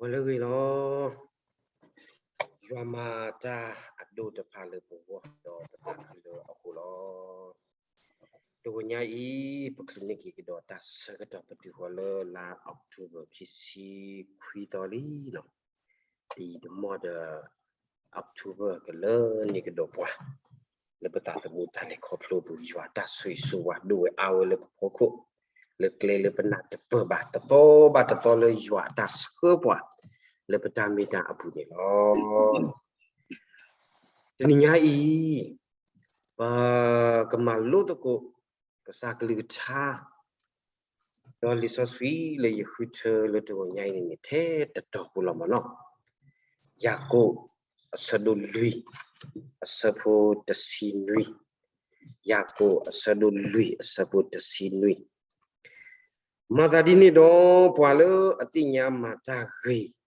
ဝဲလၢဂ့ၤလီၤ. ယွၤမၤတၢ်အဒိၣ်တဖၣ်လၢပဂီၢ်ဒီးပသးခုလၢအဃိလီၤ. တဂီၤညါအံၤ ပချုးန့ၢ်က့ၤကဒီးတၢ်ဆၢကတီၢ်ပတုၤဃီၤလၢလါ October ခံဆံခွံသီလံလီၤ. တယံာ်တမီၢ်ဒီး October ကလၢန့ၢ်ကဒီးပှၤ လၢပသးသမူတၢ်လဲၤခီဖျိပူၤ ယွၤအတၢ်ဆိၣ်ဂ့ၤဆိၣ်ဝါဒိၣ်ဝဲအါဝဲလၢပဖီခိၣ် လၢကျဲလၢပနၢ်တပၢၢ်ဘၣ် တသီဘၣ်တသီလၢယွၤအတၢ်ဆှၢပှၤ လၢပတၢ်မ့ၢ်တၢ်အပူၤန့ၣ်လီၤ. တနံၤညါအံၤ ပကမၤလိသကိး ကစၢ်ကလုၢ်ကထါ ဒီးလံာ်စီဆှံလၢယဃုထၢလၢတဂီၤညါအံၤန့ၣ်န့ၣ် ထဲတတီၤဖိလီၤမၢ်နီၤ. ယၤကိာ် အဆၢဒိၣ်လွံၢ် အဆၢဖိတဆံနွံ, ယၤကိာ် အဆၢဒိၣ်လွံၢ် အဆၢဖိတဆံနွံ. မၤသးဒ်န့ၣ်ဒီး ပှၤလၢအသ့ၣ်ညါမၤတၢ်ဂ့ၤ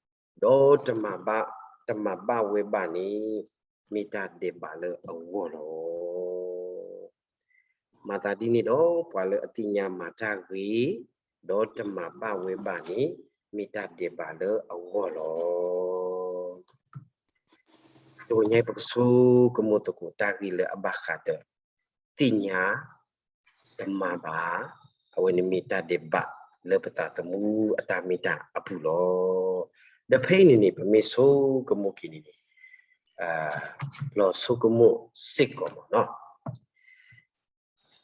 ဒီးတမၤဘၣ်, တမၤဘၣ်ဝဲဘၣ်န့ၣ် မ့ၢ်တၢ်ဒဲးဘးလၢအဂီၢ်လီၤ. မၤသးဒ်န့ၣ်ဒီး ပှၤလၢအသ့ၣ်ညါမၤတၢ်ဂ့ၤ ဒီးတမၤဘၣ်ဝဲဘၣ်န့ၣ် မ့ၢ်တၢ်ဒဲးဘးလၢအဂီၢ်လီၤ. တဂီၤညါအံၤပကဆိကမိၣ်သကိးတၢ်ဂ့ၢ်လၢအဘၣ်ဃးဒီး သ့ၣ်ညါ တမၤဘၣ်, အဝဲန့ၣ်မ့ၢ်တၢ်ဒဲးဘးလၢပသးသမူအတၢ်မ့ၢ်တၢ်အပူၤလီၤ. ဒီးဖဲအံၤန့ၣ်န့ၣ် ပမ့ၢ်ဆိကမိၣ်က့ၤန့ၣ်န့ၣ် လီၤဆိကမိၣ်စ့ၢ်ကီးမၢ်နီၤ.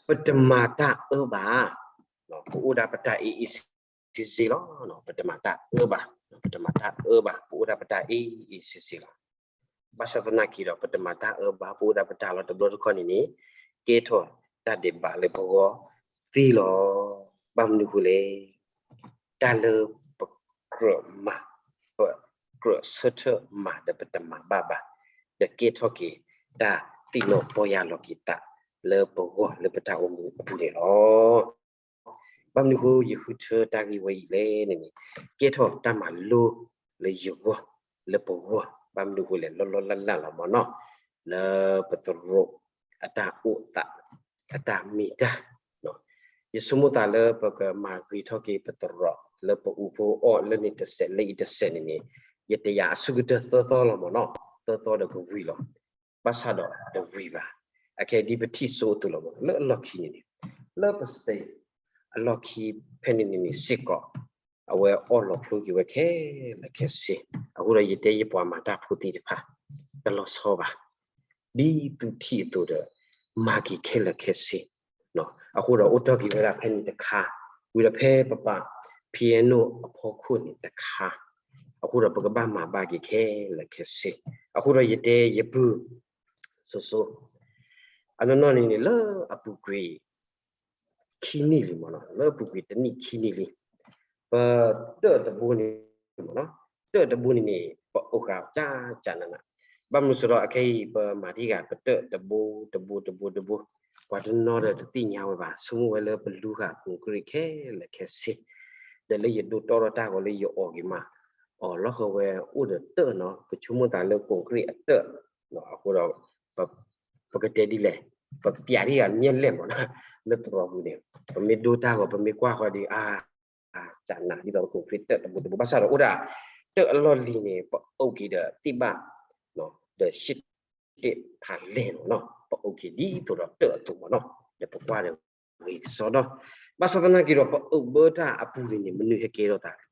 ပတမၤတၢ်အၢဘၣ်, ပအိၣ်ဒၣ်ပတၢ်အ့ၣ်အ့ၣ်စ့စ့လီၤ. ပတမၤတၢ်အၢဘၣ်, ပတမၤတၢ်အၢဘၣ်, ပအိၣ်ဒၣ်ပတၢ်အ့ၣ်အ့ၣ်စ့စ့လီၤ. ဘၣ်ဆၣ်သနာ်က့ဒီး ပတမၤတၢ်အၢဘၣ်, ပအိၣ်ဒၣ်ပတၢ်လီၤ. တဘျီတခီၣ်န့ၣ်န့ၣ် ကဲထီၣ်တၢ်ဒဲးဘးလၢပဂီၢ်သ့လီၤ. ဘၣ်မနုၤဃိလဲၣ်, တၢ်လၢပကြၢးမၤ, ပကြၢးဆၢထၢၣ်မၤဒီးပတမၤဘၣ်ဘၣ်, ဒီးကဲထီၣ်က့ၤတၢ်သ့ၣ်နီၣ်ပီၢ်ယၢ်လီၤက့ၤသးလၢပဂီၢ်လၢပတၢ်အိၣ်မူအပူၤန့ၣ်လီၤ. ဘၣ်မနုၤဃိယဃုထၢတၢ်ဂ့ၢ်ဝဲအံၤလဲၣ်န့ၣ်န့ၣ်, ကဲထီၣ်တၢ်မၤလိလၢယဂီၢ်, လၢပဂီၢ်, ဘၣ်မနုၤဃိလဲၣ် လီၤလီၤလၢ်လၢ်လီၤမၢ်နီၤ, လၢပသရိာ်အတၢ်အိၣ်သး, အတၢ်မ့ၢ်တၢ်, ယဆိကမိၣ်သးလၢပကမၤဂ့ၤထီၣ်က့ၤပသရိာ် လၢပအူဖိအီၣ်လၢန့ၣ်တစဲး လၢအံၤတစဲးန့ၣ်န့ၣ်, ယတယာ်အဆိကတၢၢ်သၢသီလီၤမၢ်နီၤ, သၢသီဒီးကဝံၤလီၤ. ဘၣ်ဆၣ်ဒီးတဝံၤဘၣ်. အခဲဒ်ပထံၣ်ဆိအသိးလီၤမၢ်နီၤ, လၢအလီၢ်ခံန့ၣ်န့ၣ်, လၢပ state အလီၢ်ခံဖဲန့ၣ်န့ၣ်န့ၣ်စ့ၢ်ကီး, အဝဲအီၣ်လီၤဖျိက့ၤဝဲခဲလၢာ်ခဲဆ့, အဃိဒီးယတဲယပှၤမၤတၢ်ဖိသ့ၣ်တဖၣ် တလီၤဆီဘၣ်, ဒ်သုထံၣ်အသိးဒီး မၤက့ၤခဲလၢာ်ခဲဆ့, အဃိဒီးအိၣ်တ့ၢ်က့ၤဝဲဒၣ်ဖဲန့ၣ်တခါ, ဝံၤဒီးဖဲပပာ် piano အဖီခိၣ်န့ၣ်တခါ, အဃိဒီးပကဘၣ်မၤဘၣ်က့ၤခဲလၢာ်ခဲဆ့, အဃိဒီးယတဲယပုၢ် စိၤစိၤ, အနီၢ်နီၢ်န့ၣ်န့ၣ် လၢအပူၤကွံာ် ခံနံၣ်လံမၢ်နီၤ, လၢအပူၤကွံာ်တနံၣ်ခံနံၣ်လံ, ပတၢၣ်တဘိန့ၣ်မၢ်နီၤ, တၢၣ်တဘိန့ၣ်န့ၣ် ပအိၣ်ဃာ်ကၢ်ကၢ်နးနး, ဘၣ်မနုၤစ့ၢ်ဒီးအခဲအံၤ ပမၤတံၢ်ဃာ် ပတၢၣ်တဘိ တဘိ တဘိ တဘိ, ပှၤတနီၤဒီးတသ့ၣ်ညါဝဲဘၣ်, ဆိကမိၣ်ဝဲလၢပလူဃာ် concrete ခဲလၢာ်ခဲဆ့, ဒီးလၢယဒိးတီထီၣ်တၢ်ဂီၤလၢယအီၣ်က့ၤမး အီၣ်လီၤဃီဝဲအိၣ်ဒီးတၢၣ်နီၤ, ပဆိကမိၣ်သးလၢ concrete အတၢၣ်, အဃိဒီး ပကတဲဒ်လဲၣ်, ပကပျးဒ်ဂၤမ့ၢ်လဲၣ်မၢ်နီၤ, လၢသရိာ်ပူၤန့ၣ် ပမ့ၢ်ဒိတၢ်ဂီၤ ပမ့ၢ်ကွၢ်ဃီဒီး အါ, ကၢ်နးဒ်သိး concrete တၢၣ်တဘိတဘိ, ဘၣ်ဆၣ်ဒီးအိၣ်ဒၣ် တၢၣ်အလီၢ်လံၤန့ၣ် ပအိၣ်က့ၤဒီးသ့ၣ်ဘၣ်, ဒီးရှ့ၣ်တ့ၢ်ဖးလဲၢ်မၢ်နီၤ, ပအိၣ်က့ၤဒ်သိးဒီးတၢၣ်အသိးမၢ်နီၤ, ဒီးပကွၢ်ဒီးဂ့ၤကစီဒီ, ဘၣ်ဆၣ်သနာ်က့ဒီး ပအုးဘၢတၢ်အပူၤန့ၣ်န့ၣ် မနုၤဟဲကဲထီၣ်သးလဲၣ်,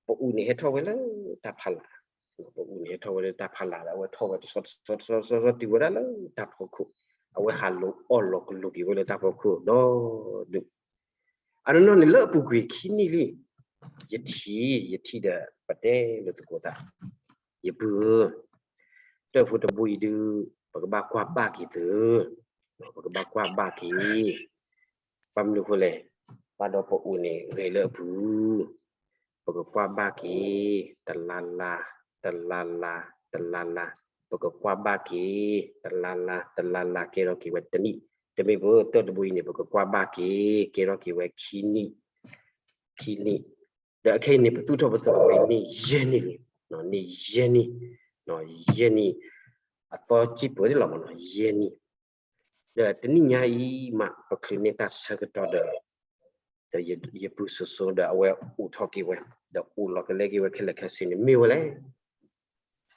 ပအုးန့ၣ်ဟဲထီၣ်ဝဲလၢတၢ်ဖီလာ်, ပအုးန့ၣ်ဟဲထီၣ်ဝဲလၢတၢ်ဖီလာ်ဒီး အဝဲထီၣ်ဝဲတဆီတဆီတဆီတဆီ တုၤဝဲဒၣ်လၢတၢ်ဖီခိၣ်, အဝဲဟးလိၤအီၣ်လီၤကလိၤက့ၤဝဲလၢတၢ်ဖီခိၣ်ဒီးဒုး အနီၢ်နီၢ်န့ၣ်လၢအပူၤကွံာ်ခံနံၣ်လံ, ယထံၣ်, ယထံၣ်ဒီးပတဲလိာ်သကိးသး, ယပုၢ်ဧၢ, တၢၣ်ဖိတဘိအံၤဒုး ပကဘၣ်ကွၢ်ဘၣ်က့ၤသု, ပကဘၣ်ကွၢ်ဘၣ်က့ၤ, ဘၣ်မနုၤအဃိလဲၣ်, ဘၣ်ဒီးပအုးန့ၣ်ဂဲၤလၢအပူၤ, ပကကွၢ်ဘၣ်က့ၤ, တလါလါ, တလါလါ, တလါလါ, ပကကွၢ်ဘၣ်က့ၤ, တလါလါ, တလါလါ ကဲထီၣ်က့ၤဝဲတနံၣ်, တမ့ၢ်ပတၢၣ်တဘိအံၤန့ၣ် ပကကွၢ်ဘၣ်က့ၤ, ကဲထီၣ်က့ၤဝဲခံနံၣ်, ခံနံၣ်, ဒီးအခဲအံၤန့ၣ် ပသူၣ်ထီၣ်ပသရိာ်ဝဲန့ၣ်ယဲၢ်နံၣ်လံ, န့ၣ်ယဲၢ်နံၣ်, ယဲၢ်နံၣ်, အသီစံၣ်ပှဲၤန့ၣ်လီၤမၢ်နီၤ, ယဲၢ်နံၣ်, ဒီးတနံၣ်ညါအံၤမး ပချုးန့ၢ်တၢ်ဆၢကတီၢ်ဒီး ဒီးယပုၢ်စိၤစိၤဒီးအဝဲအိၣ်ထီၣ်က့ၤဝဲ, ဒီးအိၣ်လီၤကလဲက့ၤဝဲခဲလၢာ်ခဲဆ့န့ၣ် မ့ၢ်ဝဲလဲၣ်.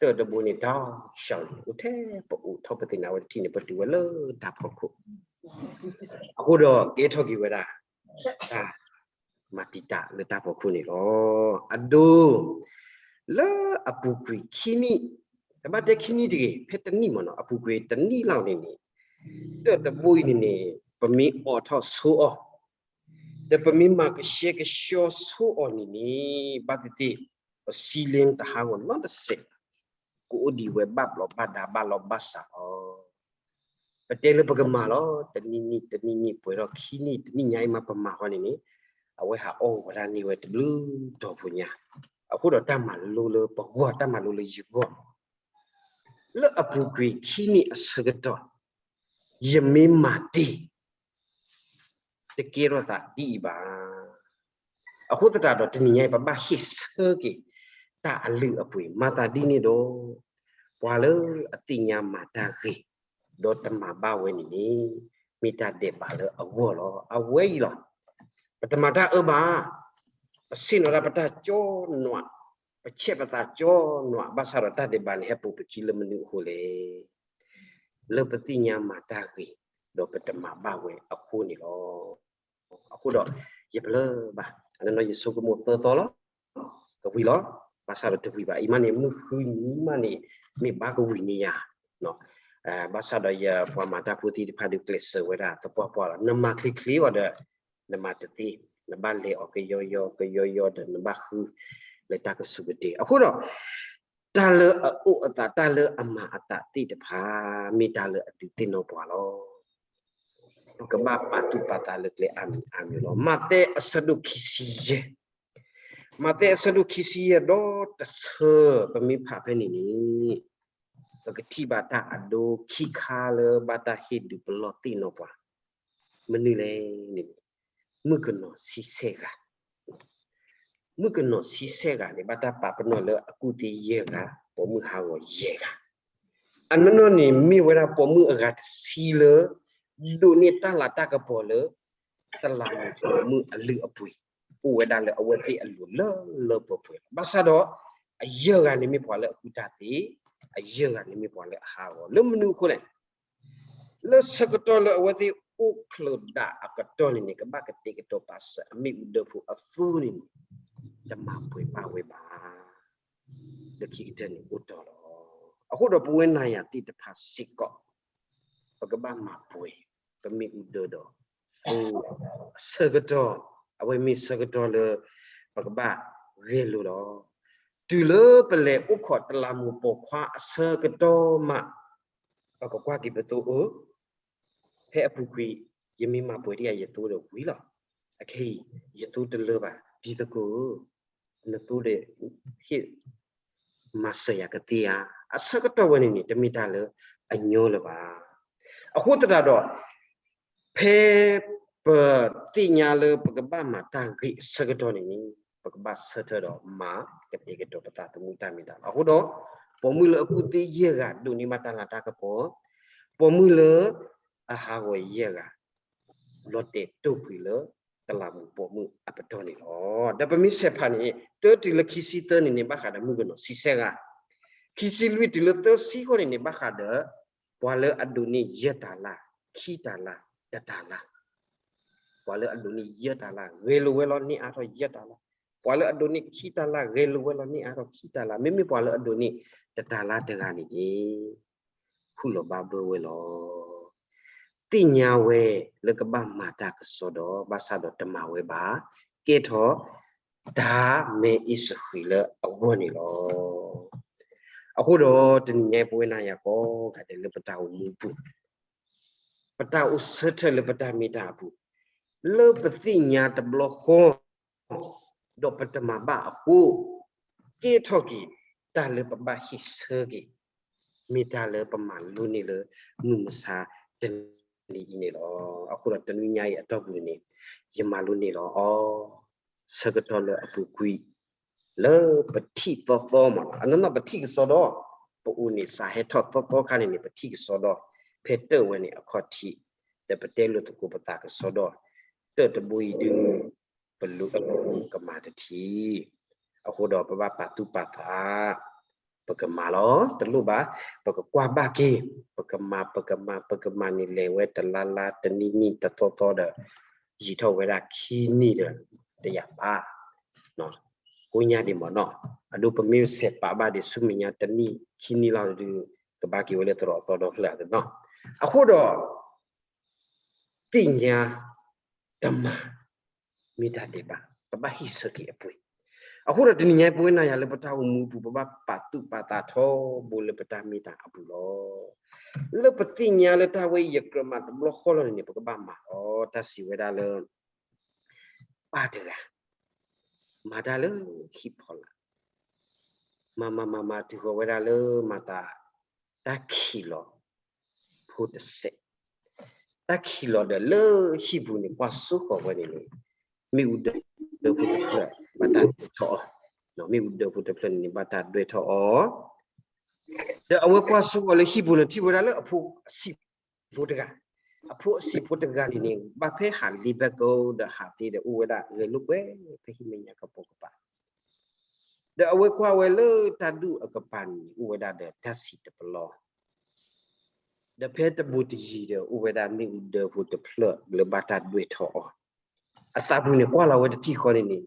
တၢၢ်တဘိန့ၣ် တၢ်ဆှီန့ၣ် အိၣ်ထဲပအိၣ်ထီၣ် ပသ့ၣ်ညါဝဲတထံၣ်န့ၣ် ပတုၤဝဲလၢတၢ်ဖီခိၣ်, အဃိဒီးကဲထီၣ်က့ၤဝဲဒၣ် တၢ်မၤတံာ်တာ်လၢတၢ်ဖီခိၣ်န့ၣ်လီၤ. အဒိ လၢအပူၤကွံာ်ခံနံၣ်, တဘၣ်တဲခံနံၣ်တဂ့ၤ, ဖဲတနံၣ်မ့ၢ်နီၤ, အပူၤကွံာ်တနံၣ်လီၤန့ၣ်န့ၣ်, တၢၢ်တဘိအံၤန့ၣ်န့ၣ် ပမ့ၢ်အိးထီၣ်ဆိအီၤ ဒီးပမ့ၢ်မၤကဆှဲကဆှီဆိအီၤန့ၣ်န့ၣ်, ဘၣ်သ့ၣ်သ့ၣ် ပစံလ့တဟးဂီၤနီတစဲး, ကအိၣ်ဒံးဝဲဘၣ်ဘျီးဘၣ်ဒါဘၣ်လီၤဘၣ်စးလီၤ. ပတဲလၢပကမၤလီၤ, တနံၣ်နံၣ်တနံၣ်နံၣ်ပှဲၤထီၣ်ခံနံၣ်တနံၣ်ညါအံၤမးပမၤဃီန့ၣ်န့ၣ်, အဝဲဟးအီၣ်ဝဲဒၣ်န့ၢ်ဝဲတဘျုးတီၤဖိညါ, အဃိဒီးတၢ်မၤလိလၢပဂီၢ်, တၢ်မၤလိလၢယဂီၢ် လၢအပူၤကွံာ်ခံနံၣ်အဆၢကတီၢ်, ယမ့ၢ်မၤတ့ၢ် တကဲထီၣ်သးဒ်အံၤဘၣ်. အဃိသတးဒီးတနံၤညါအံၤ ပဘၣ်ဟ့ၣ်ဆၢက့ၤ တၢ်အလုၢ်အပှ့ၤ မၤသးဒ်န့ၣ်ဒီး, ပှၤလၢအသ့ၣ်ညါမၤတၢ်ဂ့ၤ ဒီးတမၤဘၣ်ဝဲန့ၣ်န့ၣ်, မ့ၢ်တၢ်ဒဲးဘးလၢအဂီၢ်လီၤ. အဝဲအံၤလီၤ. ပတမၤတၢ်အၢဘၣ်, ပဆ့ၣ်နီၤတၢ်ပတၢ်ကၠီနွး, ပဆဲးပသးကၠီနွး, ဘၣ်ဆၣ်ဒီးတၢ်ဒဲးဘးန့ၣ် ဟဲပိာ်ပခံလၢမနုၤအဃိလဲၣ်. လၢပသ့ၣ်ညါမၤတၢ်ဂ့ၤ ဒီးပတမၤဘၣ်ဝဲအဃိန့ၣ်လီၤ. အဃိဒီး ယပလၢၢ်ဘၣ်, အနီၢ်နီၢ်ယဆိကမိၣ်သၢသီလီၤ, ကဝံၤလီၤ, ဘၣ်ဆၣ်ဒီးတဝံၤဘၣ်. အံၤမးန့ၣ် မုၢ်ဃုနံၤမးန့ၣ် မ့ၢ်ဘၣ်ကဝံၤန့ၢ်ယၤ, ဘၣ်ဆၣ်ဒီးယပှၤမၤတၢ်ဖိသ့ၣ်တဖၣ်ဒုးကျဲးစၢးဝဲဒၣ်သပှၢ်ပှၢ်လီၤ. နမၤချ့ချ့အီၤဒီး နမၤတသ့, နဘၣ်လဲၤအီၤကယီယီကယီယီဒီး နဘၣ်ဃုလၢတၢ်ကစူၢ်ကတ့ၢ်. အဃိဒီး တၢ်လၢအအိၣ်အသး တၢ်လၢအမၤအသးသ့ၣ်တဖၣ် မ့ၢ်တၢ်လၢအဒုးသ့ၣ်နီၣ်ပှၤလီၤ. ပကဘၣ်ပာ်သူၣ်ပာ်သးလၢကျဲအါမံၤအါမံၤလီၤ. မးသဲအဆၢဒိၣ်ခံဆံယဲၢ်, မးသဲအဆၢဒိၣ်ခံဆံယဲၢ်ဒီးတဆၢ ပမ့ၢ်ဖးဖဲန့ၣ်န့ၣ်, ပကထံၣ်ဘၣ်တၢ်အဒိခံခါလၢဘၣ်တၢ်ဟ့ၣ်ဒုးပလီၢ်သ့ၣ်နီၣ်ပှၤ, မနုၤလဲၣ်န့ၣ်, မုၣ်ကနီၤဆံဆဲၣ်ဂၤ မုၣ်ကနီၤဆံဆဲၣ်ဂၤန့ၣ် ဘၣ်တၢ်ပာ်ပနီၣ်လၢအကူၣ်သ့ယဲၢ်ဂၤ, ပိာ်မုၣ်ဟးဂီၤယဲၢ်ဂၤ, အနီၢ်နီၢ်န့ၣ်မ့ၢ်ဝဲဒၣ်ပိာ်မုၣ်အဂၤတဆံလၢ ဒိးန့ၢ်တၢ်လၤတၢ်ကပီၤလၢ တလးမူပိာ်မုၣ်အလုၢ်အပှ့ၤ, အိၣ်ဝဲဒၣ်လၢအဝဲသ့ၣ်အလိၤလၢလၢပှဲၤပှဲၤလီၤ. ဘၣ်ဆၣ်ဒီး အယဲၢ်ဂၤန့ၣ်မ့ၢ်ပှၤလၢအကူၣ်တၢ်သ့, အယဲၢ်ဂၤန့ၣ်မ့ၢ်ပှၤလၢအဟးဂီၤ လၢမနုၤအဃိလဲၣ် လၢဆၢကတီၢ်လၢအဝဲသ့ၣ်အိၣ်ချၢးဒၣ်အကတီၢ်န့ၣ်န့ၣ် ကဘၣ်ကတဲာ်ကတီၤပာ်စၢၤအမ့ၣ်အူဒၢဖိအသိးန့ၣ်န့ၣ်, တမၤပှဲၤဘၣ်ဝဲဘၣ်. လၢခံကတၢၢ်န့ၣ်အိၣ်တီၢ်လီၤ. အဃိဒီးပဝဲနၤယၤသ့ၣ်တဖၣ်စ့ၢ်ကီး ပကဘၣ်မၤပှဲၤ ပမ့ၣ်အူဒၢဒီး သိ အဆၢကတီၢ်, အဝဲမ့ၢ်ဆၢကတီၢ်လၢ ပကဘၣ်ဂဲၤလိာ်လီၤ. တုၤလၢပလဲၤအိၣ်ခိးတလးမူပိာ်ခွါအဆၢကတီၢ်မး ပကကွၢ်က့ၤပသိအိၣ်, ဖဲအပူၤကွံာ် ယမ့ၢ်မၤပှဲၤဒ်အံၤ ယသိဒီးဝံၤလီၤ. အခဲအံၤ ယသိတလၢဘၣ် တံၤသကိးဧၢ, နသိဒီး ဟ့ၣ်မၤစၢၤယၤကသ့ဧါ. အဆၢကတီၢ်ဝဲန့ၣ်န့ၣ် တမ့ၢ်တၢ်လၢအညီလၢၤဘၣ်. အဃိသတးဒီး ဖဲပသ့ၣ်ညါလၢပကဘၣ်မၤတၢ်ဂ့ၤအဆၢကတီၢ်န့ၣ်န့ၣ် ပကဘၣ်ဆၢထၢၣ်ဒီးမၤကတဲာ်ကတီၤပသးသမူတၢ်မ့ၢ်တၢ်လီၤ. အဃိဒီး ပိာ်မုၣ်လၢအကူၣ်သ့ယဲၢ်ဂၤ ဒိးန့ၢ်ဘၣ်တၢ်လၤတၢ်ကပီၤ, ပိာ်မုၣ်လၢအဟးဂီၤယဲၢ်ဂၤ လီၤတဲာ်တိာ်ကွံာ်လၢ တလးမူပိာ်မုၣ်အပတီၢ်န့ၣ်လီၤ. ဒီးပမ့ၢ်ဆဲးဖးန့ၣ် တၢတုၤလၢခံဆံသၢန့ၣ်န့ၣ် ဘၣ်ဃးဒီးမုၣ်ကနီၤဆံဆဲၣ်ဂၤ, ခံဆံလွံၢ်တုၤလၢသၢဆံဃီန့ၣ်န့ၣ် ဘၣ်ဃးဒီး ပှၤလၢအဒိးန့ၢ်ယဲၢ်တၤလၢ်, ခံတၤလၢ်, တတၤလၢ်, ပှၤလၢအဒိးန့ၢ်ယဲၢ်တၤလၢ် ဂဲၤလိာ်ဝဲလီၤန့ၢ်အါထီၣ်ယဲၢ်တၤလၢ်, ပှၤလၢအဒိးန့ၢ်ခံတၤလၢ် ဂဲၤလိာ်ဝဲလီၤန့ၢ်အါထီၣ်ခံတၤလၢ်, မ့မ့ၢ်ပှၤလၢအဒိးန့ၢ်တတၤလၢ်တဂၤန့ၣ်န့ၣ် ခူၣ်လီၤဘၣ်ဘၢဝဲလီၤ. သ့ၣ်ညါဝဲလၢကဘၣ်မၤတၢ်ကစီဒီး ဘၣ်ဆၣ်ဒီးတမၤဝဲဘၣ်, ကဲထီၣ်တၢ်မဲာ်အ့ၣ်စဃံးလၢအဂီၢ်န့ၣ်လီၤ. အဃိဒီးတနံၤညါအံၤ ပဝဲနၤယၤကိးဂၤဒဲးလၢပတၢ်အိၣ်မူအပူၤ ပတၢ်အိၣ်ဆၢထၢၣ်လၢပတၢ်မ့ၢ်တၢ်အပူၤ, လၢပသ့ၣ်ညါတဘျီဃီ ဒီးပတမၤဘၣ်အဃိ, ကဲထီၣ်က့ၤတၢ်လၢပဘၣ်ဟ့ၣ်ဆၢက့ၤ, မ့ၢ်တၢ်လၢပမၤလိန့ၢ်လၢ မုၢ်မဆါတနံၤအံၤန့ၣ်လီၤ. အဃိဒီးတနွံညါအံၤအတီၢ်ပူၤန့ၣ် ယမၤလိန့ၢ်လီၤအီၤ ဆၢကတီၢ်လၢအပူၤကွံာ် လၢပထံၣ်သီသီမး, အနီၢ်နီၢ်ပထံၣ်ကစီဒီ, ပအိၣ်န့ၣ်စးဟဲထီၣ်သီသီခါန့ၣ်န့ၣ် ပထံၣ်ကစီဒီ, ဖဲတၢၢ်ဝဲန့ၣ်အခီၣ်ထံး, ဒီးပတဲလိာ်သကိးပသးကစီဒီ, တၢၢ်တဘိအံၤဒုး ပလိၣ်အၢၣ်လီၤကမၤတထံၣ်. အဃိဒီးပဘၣ်ပာ်သူၣ်ပာ်သး, ပကမၤလီၤ, တလိၣ်ဘၣ်, ပကကွၢ်ဘၣ်က့ၤ, ပကမၤ, ပကမၤ, ပကမၤန့ၣ် လဲၤဝဲတလါလါ, တနံၣ်နံၣ်, တသီသီဒီး ယံာ်ထီၣ်ဝဲဒၣ်ခံနံၣ်ဒီး တယာ်ဘၣ် ကိးညါဒံးမ့ၢ်နီၤ. အဒိပမ့ၢ်စဲးပာ်ဘၣ်ဒံးဆူမဲာ်ညါတနံၣ်ခံနံၣ်လီၤဒုး ကဘၣ်က့ၤဝဲလၢသရိာ်သီဒီဖျၢၣ်အသိးနီၤ. အဃိဒီး သ့ၣ်ညါတမၤ မ့ၢ်တၢ်ဒဲးဘး, ပဘၣ်ဟံးဆၢက့ၤအပှ့ၤ. အဃိဒီးတနံၤညါပဝဲနၤယၤလၢပတၢ်အိၣ်မူအပူၤ ပဘၣ်ပာ်သူၣ်ပာ်သးထီဘိလၢပတၢ်မ့ၢ်တၢ်အပူၤလီၤ. လၢပသ့ၣ်ညါလၢတၢ်ဝဲအံၤယကြၢးမၤတဘျီဃီလီၤန့ၣ်န့ၣ် ပကဘၣ်မၤလီၤ. တၢ်စံးဝဲဒၣ်လၢ ပၢ်တဂၤ မၤတၢ်လၢဟံၣ်ဖီလာ် မၤမၤမၤမၤတုၤဃီၤဝဲဒၣ်လၢမၤသး တၢ်ခံးလီၤဖိတစဲး, တၢ်ခံးလီၤဒီးလၢဟံၣ်ပူၤန့ၣ် ကွၢ်စိဃီၤဝဲန့ၣ်န့ၣ် မ့ၣ်အူဒၢဖိတဖျၢၣ် ဘၣ်တၢ်ဒွဲၣ်ထီၣ်အီၤ, မ့ၣ်အူဒၢဖိတဖျၢၣ်န့ၣ်န့ၣ် ဘၣ်တၢ်ဒွဲၣ်ထီၣ်အီၤ ဒီးအဝဲကွၢ်စိဃီၤလၢဟံၣ်ပူၤန့ၣ် ထံၣ်ဝဲဒၣ်လၢအဖိအဆံးဖိတဂၤ, အဖိအဆံးဖိတဂၤန့ၣ်န့ၣ် ဘၣ်ဖဲဟးလ့ဘၢကီဒီးဟးသ့ဒီးအိၣ်ဝဲဒၣ်ဂဲၤလိာ်ကွဲ ဖဲဟံၣ်မဲာ်ညါကပိာ်ကပၤ ဒီးအဝဲကွၢ်ဝဲလၢတၢ်ဒူၣ်အကပၤန့ၣ် အိၣ်ဝဲဒၣ်ဒီးတၢ်စံးတပလီ, ဒီးဖဲတဘူးတယံၤဒီး အိၣ်ဝဲဒၣ်မ့ၣ်အူဒၢဖိတဖျၢၣ်လၢဘၣ်တၢ်ဒွဲၣ်ထီၣ်အီၤ, အသးပူၤန့ၣ် ကွၢ်လီၤဝဲတထံၣ်ဃီန့ၣ်န့ၣ်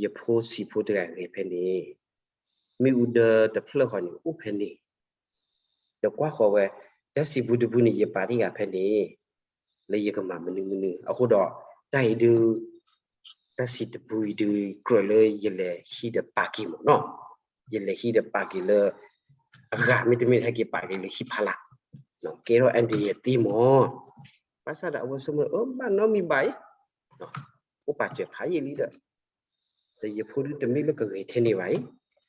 ယဖိဆံးဖိတဂၤဂဲၤဖဲန့ၣ်, မ့ၣ်အူဒၢတဖျၢၣ်ဃီန့ၣ် အိၣ်ဖဲန့ၣ်, ဒီးကွၢ်ဃီၤဝဲ တၢ်စံးဘူးတဘူးန့ၣ် ယပာ်တ့ၢ်ဂၤဖဲန့ၣ် လၢယကမၤမနုၤမနုၤ, အဃိဒီး တၢ်အံၤဒုး တၢ်စံးတဘူးအံၤဒုး ကြၢးလၢယလဲၤဟံးဒီးပာ်က့ၤမ့ၢ်နီၤ, ယလဲၤဟံးဒီးပာ်က့ၤလၢ အဂၤမ့တမ့ၢ် ဟဲက့ၤပာ်က့ၤလၢဟံၣ်ဖီလာ်, ကဲထီၣ် idea သ့မ့ၢ်, ဘၣ်ဆၣ်ဒီးအဝဲဆိကမိၣ် အၢ ဘၣ်နီတမံၤဘၣ်အံၤ, အိၣ်ပာ်စၢၤဖးယံာ်လံဒီး ဒီးယဖိဒုးတမ့ၢ်လၢကဂဲၤထဲန့ၣ်ဘၣ်အံၤ,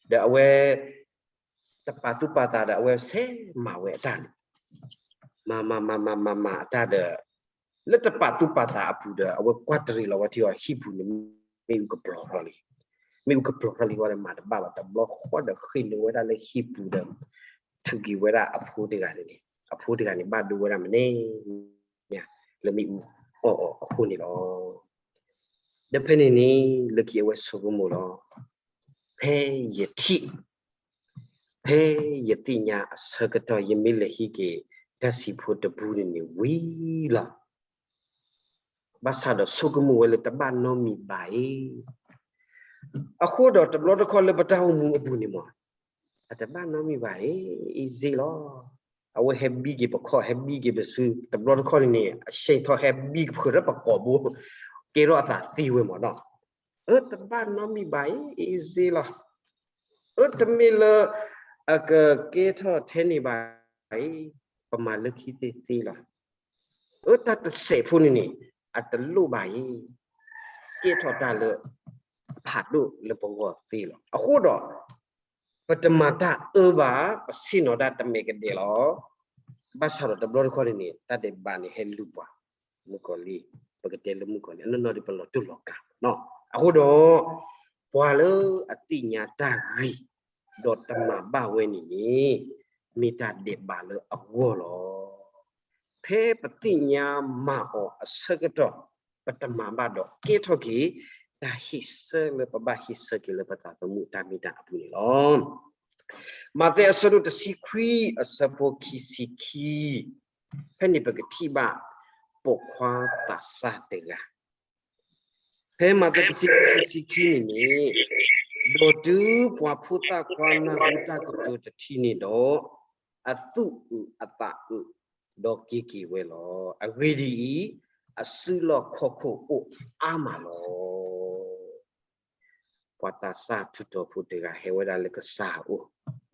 ဒီးအဝဲ တပာ်သူၣ်ပာ်သးဒီးအဝဲစဲးမၤဝဲအတၢ်န့ၣ်, မၤမၤမၤမၤမၤမၤအတၢ်ဒီး လၢတပာ်သူၣ်ပာ်သးအပူၤဒီး အဝဲကွၢ်တရံးလီၤဝဲထံအီၤ ဟံၣ်ပူၤန့ၣ် မ့ၣ်အူကပြီၤထီၣ်လံ, မ့ၣ်အူကပြီၤထီၣ်လံဝဲဒီး မၤတဘၣ်ဘၣ် တဘျီဃီဒီးဃ့ၢ်နုာ်ဝဲဒၣ်လၢဟံၣ်ပူၤဒီး ထုးက့ၤဝဲဒၣ်အဖိတဂၤန့ၣ်န့ၣ်, အဖိတဂၤန့ၣ် ဘၣ်ဒိဝဲဒၣ်မနုၤ လၢမ့ၣ်အူအီၣ်အီၤအဃိန့ၣ်လီၤ. ဒီးဖဲန့ၣ်န့ၣ် လၢခံအဝဲဆိကမိၣ်လီၤ, ဖဲယထံၣ် ဖဲယသ့ၣ်ညါအဆၢကတီၢ် ယမ့ၢ်လဲၤဟံးက့ၤ တၢ်စံးဖိတဘူးန့ၣ်န့ၣ်ဝံၤလီၤ. ဘၣ်ဆၣ်ဒီးဆိကမိၣ်ဝဲလၢတဘၣ်နီတမံၤဘၣ်အံၤ, အဃိဒီးတဘျီတခီၣ်လၢပတၢ်အိၣ်မူအပူၤန့ၣ်မ့ၢ် အတဘၣ်နီတမံၤဘၣ်အံၤ easy လီၤ. အဝဲဟဲဘံက့ၤပခီၣ် ဟဲဘံက့ၤပစု တဘျီတခီၣ်န့ၣ်န့ၣ် အဆဲးထီၣ်ဟဲဘံကဖုးထီၣ်ပကိာ်ဘိ ကဲထီၣ်အသးသ့ဝဲမ့ၢ်နီၤ. အၢ တဘၣ်နီတမံၤဘၣ်အံၤ easy လီၤ. အၢ တမ့ၢ်လၢ အကကဲထီၣ်ထဲန့ၣ်ဘၣ်အံၤ ပမၤလၢခံသ့သ့လီၤ. အၢ တၢ်တစဲးဖိန့ၣ်န့ၣ် အတလိၣ်ဘၣ်အံၤ ကဲထီၣ်တၢ်လၢ ဖးဒိၣ်လၢပဂီၢ်သ့လီၤ. အဃိဒီး ပတမၤတၢ်အၢဘၣ် ပဆ့ၣ်နီၤတၢ်တမဲာ်ကဒဲးလီၤ. ဘၣ်ဆၣ်ဒီးတဘျီတခီၣ်န့ၣ်န့ၣ် တၢ်ဒဲးဘးန့ၣ်ဟဲလူၤပှၤ မုၣ်ကီၤလံၢ် ပကတဲလၢမုၣ်ကီၤလံၢ် အနီၢ်နီၢ်ဒီးပလီၤတိၢ်လီၤကၤမ့ၢ်နီၤ. အဃိဒီး ပှၤလၢအသ့ၣ်ညါတၢ်ဂ့ၤ ဒီးတမၤဘၣ်ဝဲန့ၣ်န့ၣ် မ့ၢ်တၢ်ဒဲးဘးလၢအဂီၢ်လီၤ. ဖဲပသ့ၣ်ညါမၤအီၤအဆၢကတီၢ် ပတမၤဘၣ်ဒီးကဲထီၣ်က့ၤ တၢ်ဟ့ၣ်ဆၢလၢပဘၣ်ဟ့ၣ်ဆၢက့ၤလၢပသးသမူတၢ်မ့ၢ်တၢ်အပူၤန့ၣ်လီၤ. မးသဲအဆၢဒိၣ်တဆံခွံ အဆၢဖိခံဆံခံ ဖဲန့ၣ်ပကထံၣ်ဘၣ် ပိာ်ခွါသးစၢ်တဂၤ ဖဲမးသဲတဆံခွံ ခံဆံခံန့ၣ်န့ၣ်, ဒီးတုၤပှၤဖိသၣ်ခွါနၢ်ဟူတၢ်ကတိၤတထံၣ်န့ၣ်ဒီး, အသူၣ်အုးအသးအုး, ဒီးက့ၤက့ၤဝဲလီၤ. အဂ့ၢ်ဒ်အံၤ, အစုလီၢ်ခီၣ်ခိၣ်အိၣ်အါမးလီၤ. ပှၤသးစၢ်ထူးတီၤဖိတဂၤဟဲဝဲဒၣ်လၢကစၢ်အအိၣ်,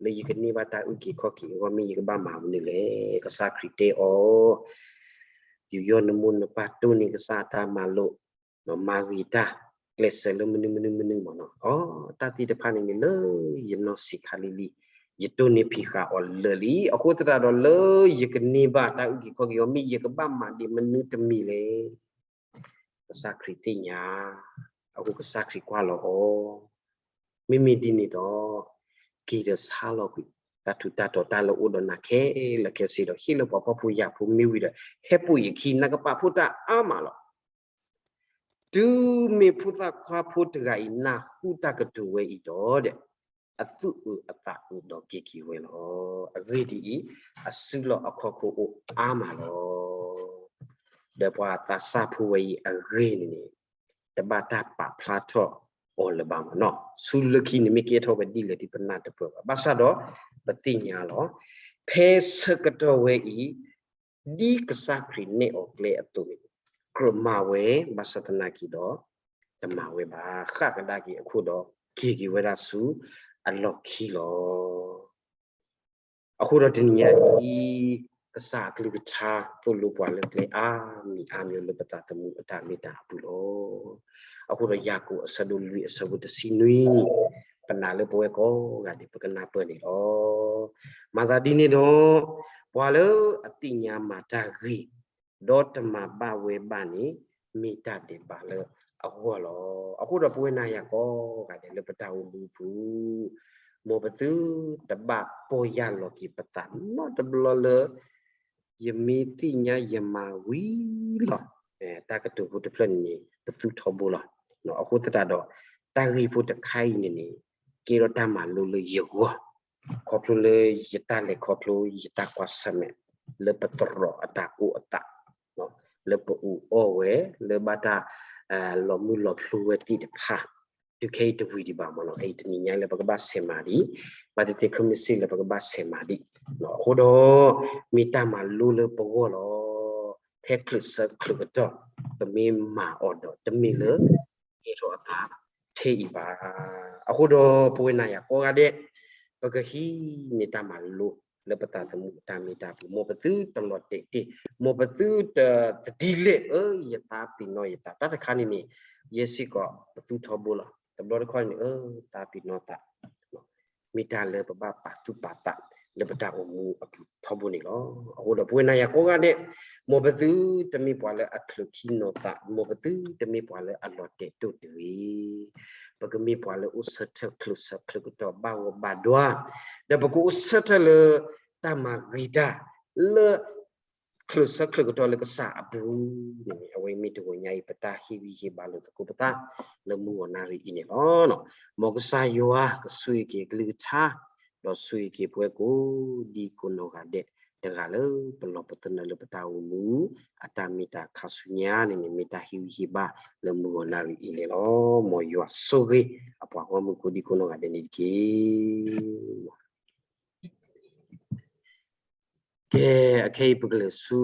လၢယကန့ၢ်ဘၣ်တၢ်အုၣ်က့ၤခီၣ်က့ၤအဂီၢ် မ့ၢ်ယကဘၣ်မၤမနုၤလဲၣ်. ကစၢ်ခရံာ်တဲအီၤ, ယူးယီၣ်နမိၢ်နပၢ် တိၢ်န့ၢ်ကစၢ်အတၢ်မၤလိာ်, မၤဂ့ၤတၢ်, ကျဲးစၢးလၢမနုၤမနုၤမနုၤမ့ၢ်နီၤ. အီ, တၢ်သ့ၣ်တဖၣ်န့ၣ်န့ၣ် လၢယနီၢ်ဆံးခါလံလံ, ယတိၢ်န့ၢ်ဖံးဃာ်အီၤလၢာ်လံ. အဃိသတးဒီးလၢယကန့ၢ်ဘၣ်တၢ်အုၣ်က့ၤခီၣ်က့ၤအဂီၢ် မ့ၢ်ယကဘၣ်မၤဒ်မနုၤတမံၤလဲၣ်. ကစၢ်ခရံာ်သ့ၣ်ညါ, အဃိကစၢ်ခရံာ်ကွၢ်လီၤအီၤ, မ့မ့ၢ်ဒ်န့ၣ်ဒီး, က့ၤဒီးဆါလီၤကွံာ် တၢ်ထူးတၢ်တီၤတၢ်လၢအိၣ်ဒီးနၤခဲလၢာ်ခဲဆ့ဒီး ဟ့ၣ်လၢပှၤဖှီၣ်ဖိယာ်ဖိမ့ၢ်ဝံၤဒီး ဟဲပိာ်ယခံ နကပာ်ဖှိၣ်တၢ်အါမးလီၤ. တုၤမ့ၢ်ဖိသၣ်ခွါဖိတဂၤအံၤ နၢ်ဟူတၢ်ကတိၤဝဲအံၤဒီး, အသူၣ်အုးအသးအုးဒီးက့ၤက့ၤဝဲလီၤ. အဂ့ၢ်ဒ်အံၤ, အစုလီၢ်အခီၣ်ခိၣ်အိၣ်အါမးလီၤ. ဒီးပှၤသးစၢ်ဖိဝဲအံၤအဂ့ၢ်န့ၣ်န့ၣ်, တဘၣ်တၢ်ပာ်ဖျါထီၣ်အီၤလၢၤဘၣ်မၢ်နီၤ. ဆူလၢခံန့ၣ် မ့ၢ်ကဲထီၣ်ဝဲဒ်လဲၣ်ဒ်ပနၢ်တပၢၢ်ဘၣ်. ဘၣ်ဆၣ်ဒီး ပသ့ၣ်ညါလီၤ. ဖဲဆၢကတီၢ်ဝဲအံၤ, ဒ်ကစၢ်ခရံာ်နဲၣ်အီၤကျဲအသိးန့ၣ်, ကြၢးမၤဝဲ, ဘၣ်ဆၣ်သနာ်က့ဒီး, တမၤဝဲဘၣ်. ဃၣ်ကဒါက့ၤအခိၣ်ဒီး, က့ၤက့ၤဝဲဒၣ်ဆူအလီၢ်ခံလီၤ. အဃိဒီးတနံၤညါအံၤ, ကစၢ်အကလုၢ်ကထါသိၣ်လိပှၤလၢကျဲအါမံၤအါမံၤလၢပသးသမူအတၢ်မ့ၢ်တၢ်အပူၤလီၤ. အဃိဒီးယၤကိာ်အဆၢဒိၣ်လွံၢ်အဆၢဖိတဆံနွံ, ပနာ်လၢပဝဲကိးဂၤဒဲး ပကနၢ်ပၢၢ်န့ၣ်လီၤ. မၤသးဒ်န့ၣ်ဒီး, ပှၤလၢအသ့ၣ်ညါမၤတၢ်ဂ့ၤ, ဒီးတမၤဘၣ်ဝဲဘၣ်န့ၣ်, မ့ၢ်တၢ်ဒဲးဘးလၢအဂီၢ်လီၤ. အဃိဒီးပဝဲနၤယၤကိးဂၤဒဲးလၢပတၢ်အိၣ်မူအပူၤ, မ်ပသုတဘၣ်ပီၢ်ယၢ်လီၤက့ၤပသးနီတဘျီလၢ ယမ့ၢ်သ့ၣ်ညါယမၤဝံၤလီၤ, တၢ်ကတိၤဖိတဖျၢၣ်န့ၣ်န့ၣ် ပသူထီဘိလီၤ. အဃိသတးဒီး, တၢ်ဂ့ၢ်ဖိတခါအံၤန့ၣ်န့ၣ်, ကဲထီၣ်တၢ်မၤလိလၢယဂီၢ်, ခီဖျိလၢယတၢ်လဲၤခီဖျိယတၢ်ကွၢ်ဆၢၣ်မဲာ်, လၢပသရိာ်အတၢ်အိၣ်အသး, လၢပအူးအီၣ်ဝဲ, လၢဘၣ်တၢ်လီၤမုၢ်လီၤဖျိဝဲသ့ၣ်တဖၣ်, တုၤခဲအံၤတဝံၤဒံးဘၣ်မၢ်နီၤ, အအံၤတနံၤညါလၢပကဘၣ်ဆဲးမၤဒံး, ဘၣ်သ့ၣ်သ့ၣ်ခဲမုၢ်ဆ့ၣ်လၢပကဘၣ်ဆဲးမၤဒံး, အဃိဒီး, မ့ၢ်တၢ်မၤလိလၢပဂီၢ်လီၤ. ဖဲချုးဆၢချုးကတီၢ်, ပမ့ၢ်မၤအီၤဒီးတမ့ၢ်လၢ ကဲထီၣ်အသးဖဲအံၤဘၣ်. အဃိဒီးပဝဲနၤယၤကိးဂၤဒဲး, ပကဟံးန့ၢ်တၢ်မၤလိလၢပသးသမူအတၢ်မ့ၢ်တၢ်ပူၤ, မ်ပသုတလီၤတဲာ်တ့ၢ်, မ်ပသုတ, တဒ်လဲၣ်, အၢ ယသးပ့ၤနီၣ်ယသး, တၢ်တခါန့ၣ်န့ၣ်, ယဲစ့ၢ်ကီးပသူထီဘိလီၤ. တဘျီတခီန့ၣ်, အၢ သးပ့ၤနီၣ်သး မ့ၢ်တၢ်လၢပဘၣ်ပာ်သူၣ်ပာ်သးလၢပတၢ်အိၣ်မူအပူၤထီဘိန့ၣ်လီၤ. အဃိဒီးပဝဲနၤယၤကိးဂၤဒဲး, မ်ပသုတမ့ၢ်ပှၤလၢအချုးခံနီၤသး, မ်ပသုတမ့ၢ်ပှၤလၢအလီၤတဲာ်တ့ၢ်တဂ့ၤ, ပကမ့ၢ်ပှၤလၢအိၣ်ဆၢထၢၣ်ချုးဆၢချုးကတီၢ်ဘၣ်ဂီၢ်ဘၣ်ဒွါ, ဒီးပကအိၣ်ဆၢထၢၣ်လၢတၢ်မၤဂ့ၤတၢ်လၢ ချုးဆၢချုးကတီၢ်လၢကစၢ်အပူၤန့ၣ်, အဝဲမ့ၢ်တဂီၤညါအံၤ ပတၢ်ဟ့ၣ်ဂံၢ်ဟ့ၣ်ဘါလိာ်သကိးပသးလၢမုၢ်ဂီၤနၣ်ရံၣ်အံၤန့ၣ်လီၤ. မ်ကစၢ်ယွၤကဆိၣ်ဂ့ၤက့ၤအကလုၢ်ကထါ, ဒီးဆိၣ်ဂ့ၤက့ၤပဝဲကိးဒံကိးနီၢ်ဂၤဒဲး, တဂၤလၢပလီၢ်ပသနၢၣ်လၢပတၢ်အိၣ်မူ, အတၢ်မ့ၢ်တၢ်ခါဆူညါန့ၣ်န့ၣ် မ့ၢ်တၢ်ဟ့ၣ်ဂံၢ်ဟ့ၣ်ဘါလၢမုၢ်ဂီၤနၣ်ရံၣ်အံၤန့ၣ်လီၤ. မ်ယွၤဆိၣ်ဂ့ၤအပှၤဂီၢ်မုၢ်ကိးဒံကိးနီၢ်ဂၤဒဲးန့ၣ်တက့ၢ်. ကဲ, အခဲအံၤပကလဲၤဆူ